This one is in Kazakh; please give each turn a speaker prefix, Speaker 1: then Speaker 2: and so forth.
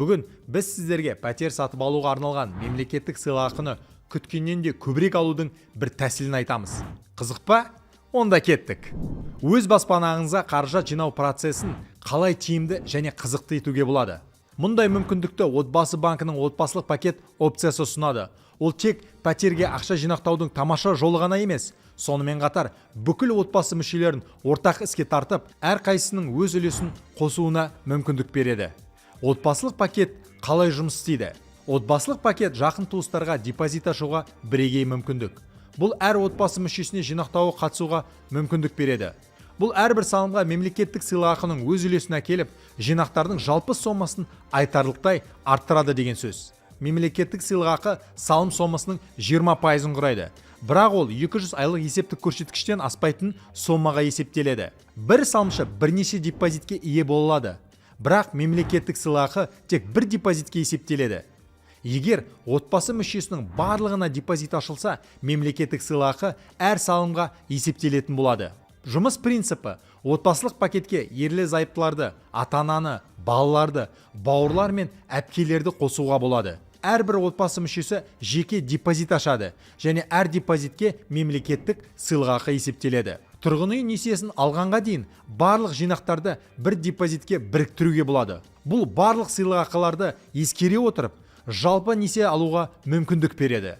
Speaker 1: Бүгін біз сіздерге пәтер сатып алуға арналған мемлекеттік сыйақыны күткеннен де көбірек алудың бір тәсілін айтамыз. Қызық па? Онда кеттік. Өз баспанаңызға қаражат жинау процесін қалай тиімді және қызықты етуге болады? Мұндай мүмкіндікті Отбасы банкінің отбасылық пакет опциясы ұсынады. Ол тек пәтерге ақша жинақтаудың тамаша жолы ғана емес, сонымен қатар бүкіл отбасы мүшелерін ортақ іске тартып, әрқайсысының өз үлесін қосуына мүмкіндік береді. Отбасылық пакет қалай жұмыс істейді? Отбасылық пакет – жақын туыстарға депозит ашуға бірегей мүмкіндік. Бұл әр отбасы мүшесіне жинақтауға қатысуға мүмкіндік береді. Бұл әрбір салымға мемлекеттік сыйақының өз үлесін әкеліп, жинақтардың жалпы сомасын айтарлықтай арттырады деген сөз. Мемлекеттік сыйақы салым сомасының 20%-ын құрайды. Бірақ ол 200 айлық есептік көрсеткіштен аспайтын сомаға есептеледі. Бір салымшы бірнеше депозитке ие бола алады. Бірақ мемлекеттік сыйақы тек бір депозитке есептеледі. Егер отбасы мүшесінің барлығына депозит ашылса, мемлекеттік сыйақы әр салымға есептелетін болады. Жұмыс принципі: отбасылық пакетке ерлі зайыптыларды, ата-ананы, балаларды, бауырлар мен әпкелерді қосуға болады. Әрбір отбасы мүшесі жеке депозит ашады және әр депозитке мемлекеттік сыйақы есептеледі. Тұрғын үй несиесін алғанға дейін барлық жинақтарды бір депозитке біріктіруге болады. Бұл барлық сыйақыларды ескере отырып, жалпы несие алуға мүмкіндік береді.